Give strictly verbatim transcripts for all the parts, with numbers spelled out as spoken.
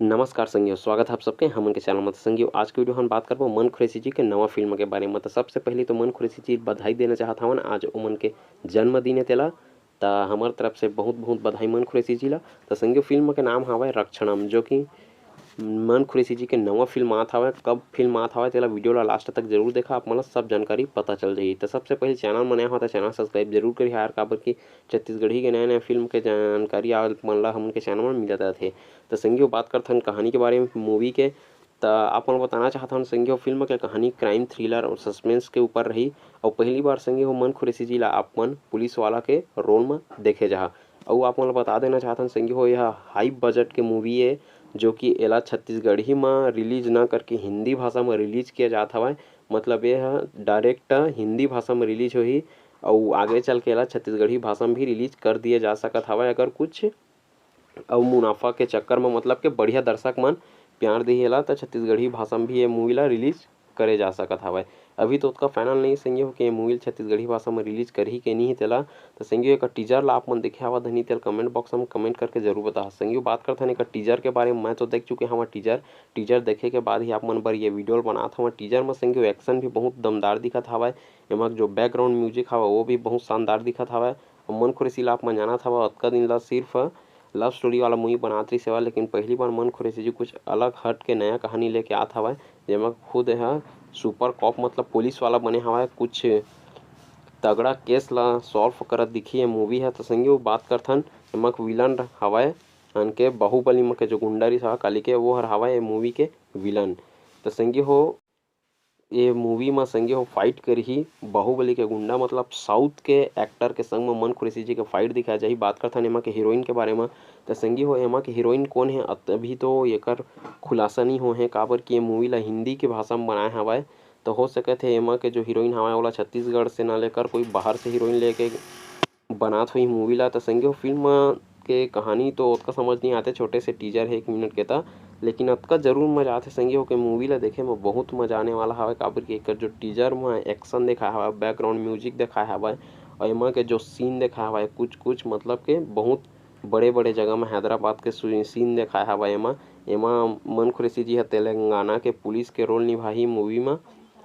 नमस्कार संगियो, स्वागत है आप सबके हमन के चैनल में। तो संगियो, आज के वीडियो हम बात करबो मन खुरेसी जी के नवा फिल्म के बारे में। तो सबसे पहले तो मन खुरेसी जी बधाई देना चाहत हवन, आज ओमन के जन्मदिन है तेला। त हमर तरफ से बहुत बहुत बधाई मन खुरेसी जी ला। तो संगियो, फिल्म के नाम हवय रक्षणम, जो कि मन खुरेसी जी के नवा फिल्म आत हवय। कब फिल्म आत हवय तेला वीडियो ला लास्ट तक जरूर देखा, आप मन ला सब जानकारी पता चल जाही। तो सबसे पहले चैनल में नया हो तो चैनल सब्सक्राइब जरूर करिहा यार, काबर कि छत्तीसगढ़ी के नया नया फिल्म के जानकारी आप मन ला हमन के चैनल में मिलत रहथे। तो संगियो, बात करथन कहानी के बारे में मूवी के। त आप मन बताना चाहत हन संगियो, फिल्म के कहानी क्राइम थ्रिलर और सस्पेंस के ऊपर रही। और पहली बार संगियो मन खुरेसी जी ला आप मन पुलिस वाला के रोल में देखे जहा। और आप मन ला बता देना चाहत हन संगियो, यह हाई बजट के मूवी है, जो कि एला छत्तीसगढ़ी में रिलीज ना करके हिंदी भाषा में रिलीज किया जात हवय। मतलब ये ह डायरेक्ट हिंदी भाषा में रिलीज होही, और आगे चल के एला छत्तीसगढ़ी भाषा में भी रिलीज कर दिया जा सकत हवय, अगर कुछ अउ मुनाफा के चक्कर म, मतलब के बढ़िया दर्शक मन प्यार दिही एला, त छत्तीसगढ़ी भाषा म भी ये मूवी ला रिलीज करे जा सकत हवय। अभी तो ओतका फाइनल नहीं संगी हो के ये मूवी ल छत्तीसगढ़ी भाषा म रिलीज करही के नहीं तेला। त संगी हो, एकर टीजर ला आप मन देखे हवा धनी तेल कमेंट बॉक्स म कमेंट करके जरूर बताहा। संगी हो, बात करथन एकर टीजर के बारे म, मैं तो देख चुके हवा टीजर। टीजर देखे के बाद ही आप मन बर ये वीडियो ल बनात हवा। टीजर म संगी हो, एक्शन भी बहुत दमदार दिखत हवय। एमा जो बैकग्राउंड म्यूजिक हवय, वो भी बहुत शानदार दिखत हवय। अउ मन खुरेसी ला आप मन जानत हवा, अतका दिन ला सिर्फ लव स्टोरी वाला मूवी बनात रहिस हवय, लेकिन पहली बार मन खुरेसी जी कुछ अलग हट के नया कहानी लेके आत हवय, जेमा खुद ह सुपर कॉप, मतलब पुलिस वाला बने हवय। कुछ तगड़ा केस ला सॉल्व करत दिखी ये मूवी ह। त संगी हो, बात करथन, एमा विलन हवय, यानी के बाहुबली म के जो गुंडा रिहिस हवय काली के, वो हर हवय ये मूवी के विलन। त संगी हो, ये मूवी म संगी हो फाइट करही बाहुबली के गुंडा, मतलब साउथ के एक्टर के संग म मन खुरेसी जी के फाइट दिखाया जाही। बात करथन एमा के हीरोइन के बारे म, त संगी हो, एमा के हीरोइन कोन हे, अत-, अभी तो एकर खुलासा नहीं हो हे, काबर कि ये मूवी ला हिंदी के भाषा म बनाए हवय। त हो सकत हे एमा के जो हीरोइन हवय, ओला छत्तीसगढ़ से ना लेकर कोई बाहर से हीरोइन लेके बनात होही मूवी ला। त संगी हो, फिल्म के कहानी तो ओतका समझ नहीं आते, छोटे से टीजर हे एक मिनट के, त लेकिन अतका जरूर मजा आथे संगी हो के मूवी ला देखे म बहुत मजा आने वाला हवय, काबर कि एकर जो टीजर म एक्शन देखाय हवय, बैकग्राउंड म्यूजिक देखाय हवय, और एमा के जो सीन देखाय हवय, कुछ कुछ मतलब के बहुत बड़े बड़े जगह म हैदराबाद के सु-, सीन देखाय हवय। एमा एमा मन खुरेसी जी ह तेलंगाना के पुलिस के रोल निभाही मूवी म।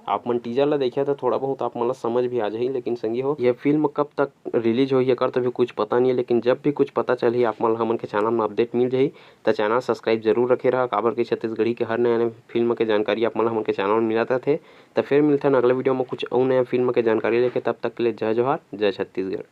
आप मन टीजर ला देखिया त थोड़ा बहुत आप मन ला समझ भी आ जाही। लेकिन संगी हो, ये फिल्म कब तक रिलीज होही, एकर तो भी कुछ पता नहीं है, लेकिन जब भी कुछ पता चलही, आप मन ला हमन के चैनल में अपडेट मिल जाही। त चैनल सब्सक्राइब जरूर रखे रहा, काबर कि छत्तीसगढ़ी के हर नया नया फिल्म के जानकारी आप मन ला हमन के चैनल में मिलत रहथे। त फिर मिलथन अगले वीडियो में कुछ अउ नया फिल्म के जानकारी लेके। तब तक के लिए जय जोहार, जय छत्तीसगढ़।